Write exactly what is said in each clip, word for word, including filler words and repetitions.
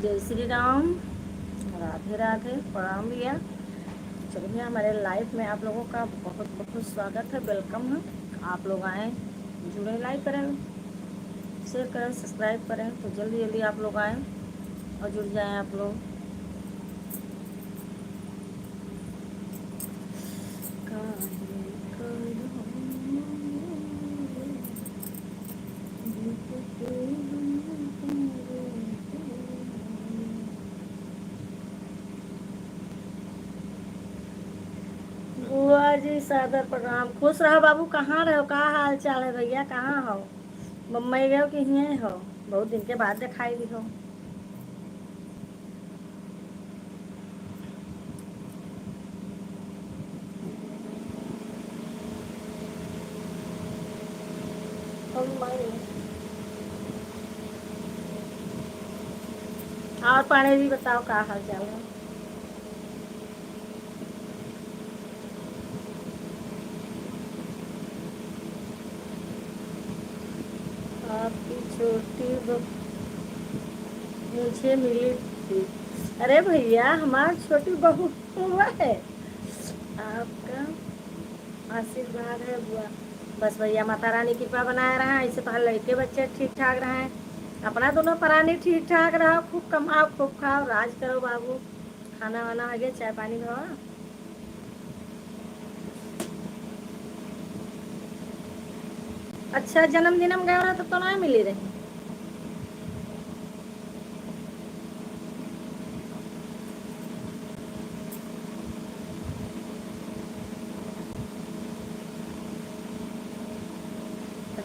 जय श्री राम, राधे राधे, प्रणाम भैया। चलो भैया, हमारे लाइव में आप लोगों का बहुत बहुत स्वागत है, वेलकम है। आप लोग आएँ, जुड़ें, लाइक करें, शेयर करें, सब्सक्राइब करें, तो जल्दी जल्दी आप लोग आएँ और जुड़ जाएँ आप लोग। बुआ जी, सादर प्रणाम। खुश रहो बाबू, कहाँ रहो, का हाल चाल है भैया, कहाँ हो? बम्बई गयो कि हियाँ हो? बहुत दिन के बाद दिखाई दी हो। और पांडे जी बताओ, का हाल चाल है? आपकी छोटी बहू मुझे मिली थी। अरे भैया, हमार छोटी बहू हुआ है। आपका आशीर्वाद है बुआ। बस भैया, माता रानी कृपा बनाए रहा, ऐसे तो हर लड़के बच्चे ठीक ठाक रहे, अपना दोनों परानी ठीक ठाक रहा, खूब कमाओ, खूब खाओ, राज करो बाबू। खाना वाना हो गया, चाय पानी भवा। अच्छा, जन्मदिन में गए रहा तो, तो ना मिली रही।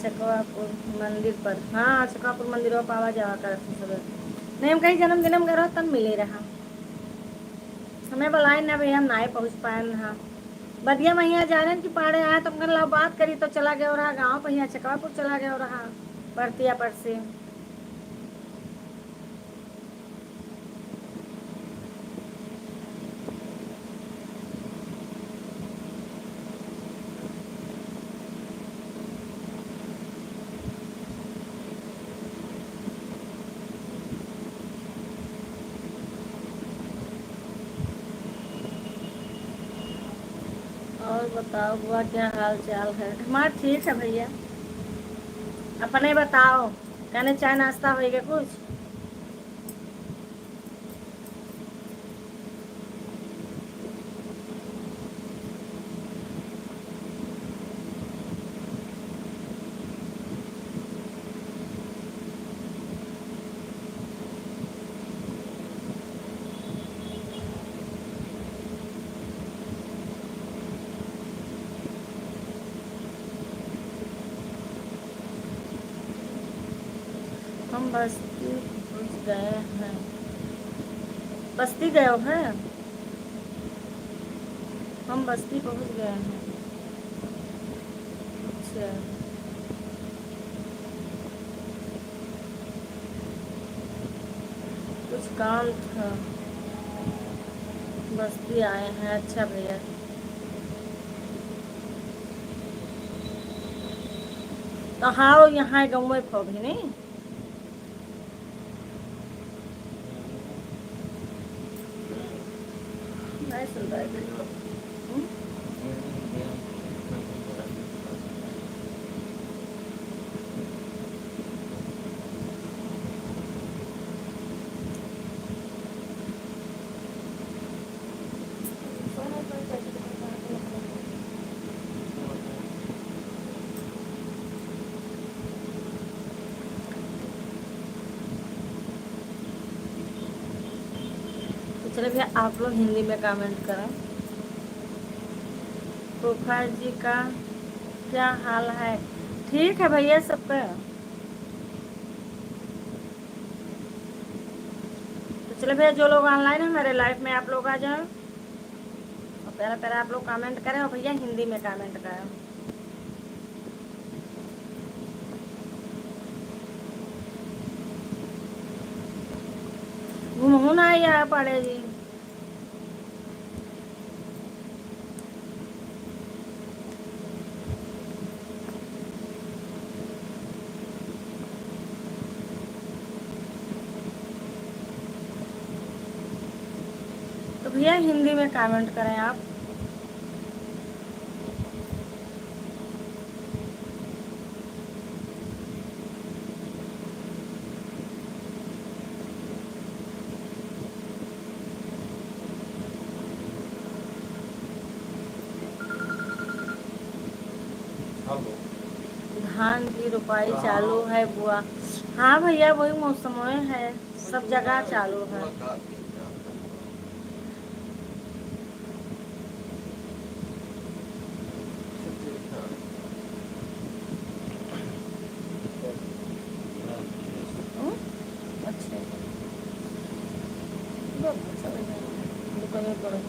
चकवापुर मंदिर पर, हाँ, चकवापुर मंदिर पर आवा जावा करत हैं सब। नहीं, हम कहीं जन्मदिन में गए रहा तब मिले रहा। हमें बुलाए ना भैया, हम नाए पहुँच पाए ना। बदिया महिया जाने कि पाड़े आए तो हम कहला बात करी तो चला गया रहा गाँव पर, यहाँ चकवापुर चला गया रहा परतिया पर से। और बताओ बुआ, क्या हाल चाल है? हमार ठीक है भैया, अपने बताओ, कहने चाय नाश्ता होइगा कुछ? हम बस्ती पहुँच गए हैं। बस्ती गए हो हैं? हम बस्ती पहुँच गए हैं। अच्छा, कुछ काम था, बस्ती आए हैं। अच्छा भैया, तो हाँ, यहाँ गाँव में फो भी नहीं। तो चले भैया, आप लोग हिंदी में comment करें। फूफा जी का क्या हाल है? ठीक है भैया सबका। तो चले भैया, जो लोग online हैं मेरे live में, आप लोग आ जाओ और प्यारा प्यारा आप लोग comment करें। और भैया हिंदी में comment करें। घूमहू ना आया पड़े जी। भैया, हिंदी में comment करें आप। धान की रोपाई चालू है बुआ। हाँ भैया, वही मौसम है, सब जगह चालू है। हम्म? अच्छा। दुकान पर।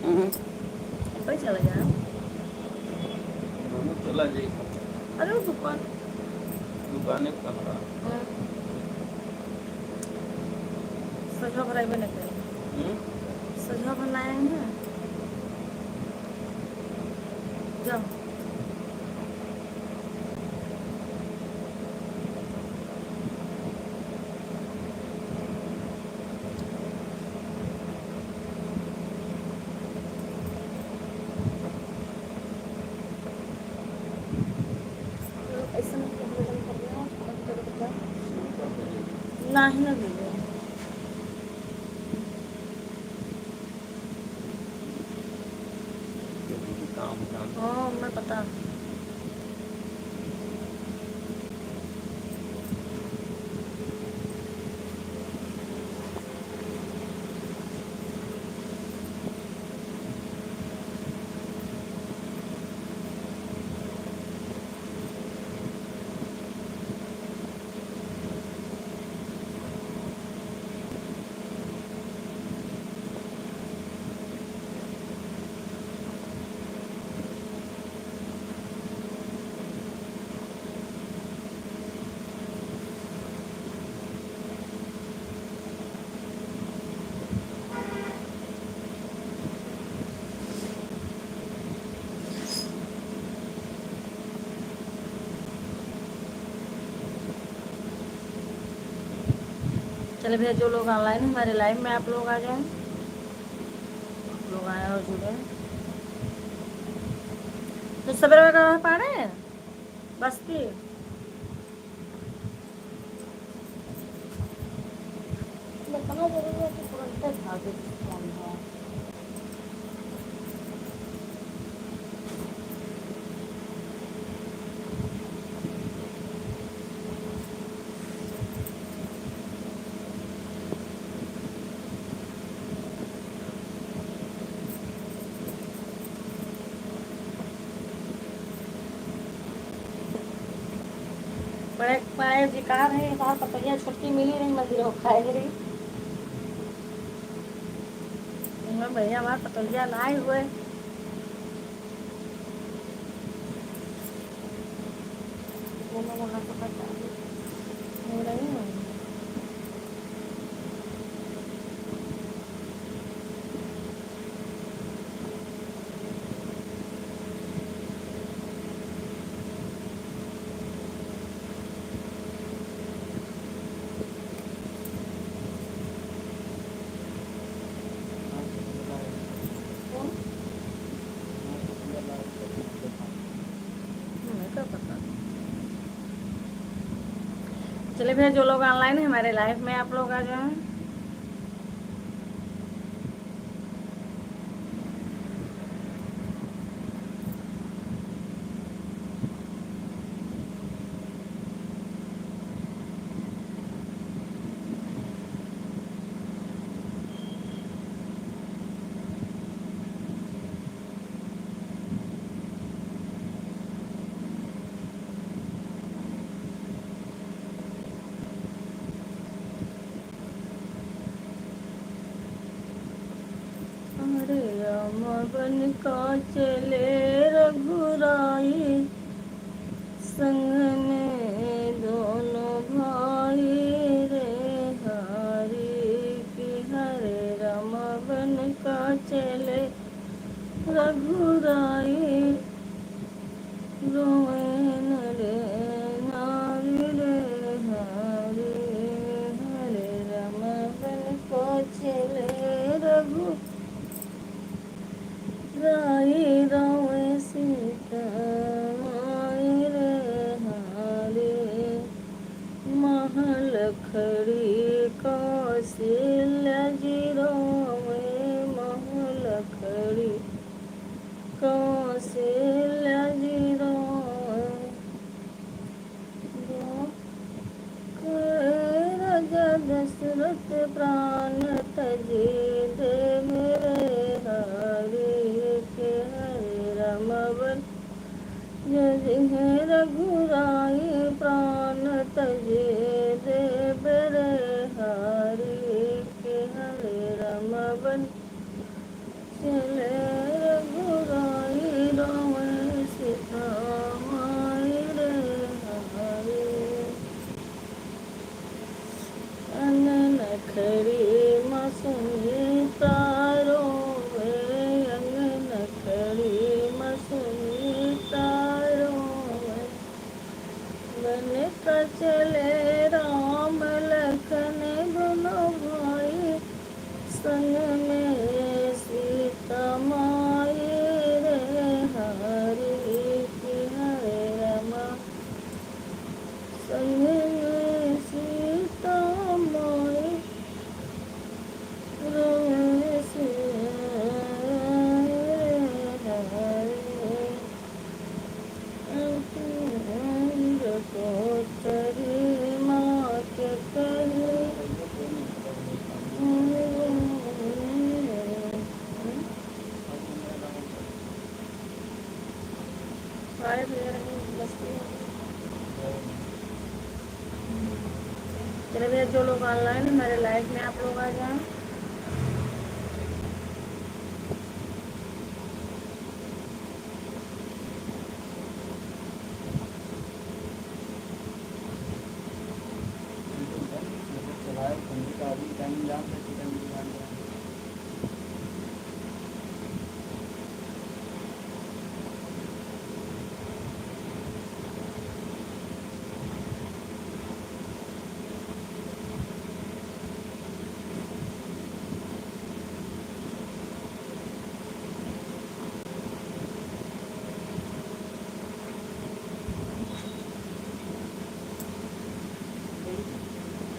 हम्म। अब भाई चला जा। दोनों चला जाए। अरे वो दुकान। दुकान एक कमरा। हम्म। सजवा भराई बने करे। हम्म? सजवा बनाए हैं। जाओ। नाही ना भेजे। हाँ, मैं पता। चले भैया, जो लोग online हैं हमारे live में, आप लोग आ जाएं, आप लोग आए और जुड़े। तो सवेरे वगैरह पाड़े बस्ती। इतना जरूरी है कि तुरंते भागे कौन है। बड़े, बड़े जी कहा रहे, "हमार पतोहिया छोटकी मिली नहीं, मंदिर हो खाए रही।" मैं, "भैया, हमार पतोहिया ना आए हुए।" वो मैं वहाँ से पता नहीं, हो रही हूँ। हमें का पता। चलिए भैया, जो लोग online हैं हमारे live में, आप लोग आ जाएं। अरे राम बन का चले रघुराई, संग में दोनों भाई रे। हरि कौशल्या जी रोवे महल खड़ी, कौशल्या जी रोवे। राजा दशरथ प्राण तजे देव रे हरि, के हरे राम बन जय हे रघुराई प्राण तजे देव रे हरि, के हरे राम बन चले रघुराई रोवे सीता माई रे हरि। अंगन खड़ी मा सुनीता रोवे, अंगन खड़ी मा सुनीता रोवे। बन का चले राम लखन दुनो भाई, संग में सीता माई रे हरि, कि हरे रामा। संग में सीता माई रोवे से हरि। अंग को चरी माँ के करी। चलो भैया, जो लोग ऑनलाइन हैं, हमारे लाइव में आप लोग आ जाएं।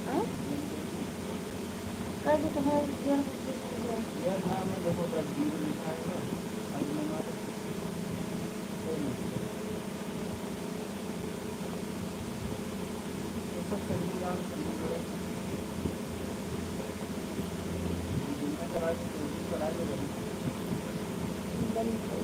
हाँ? कल तो तुम्हारा डेढ़ बजे हो गया।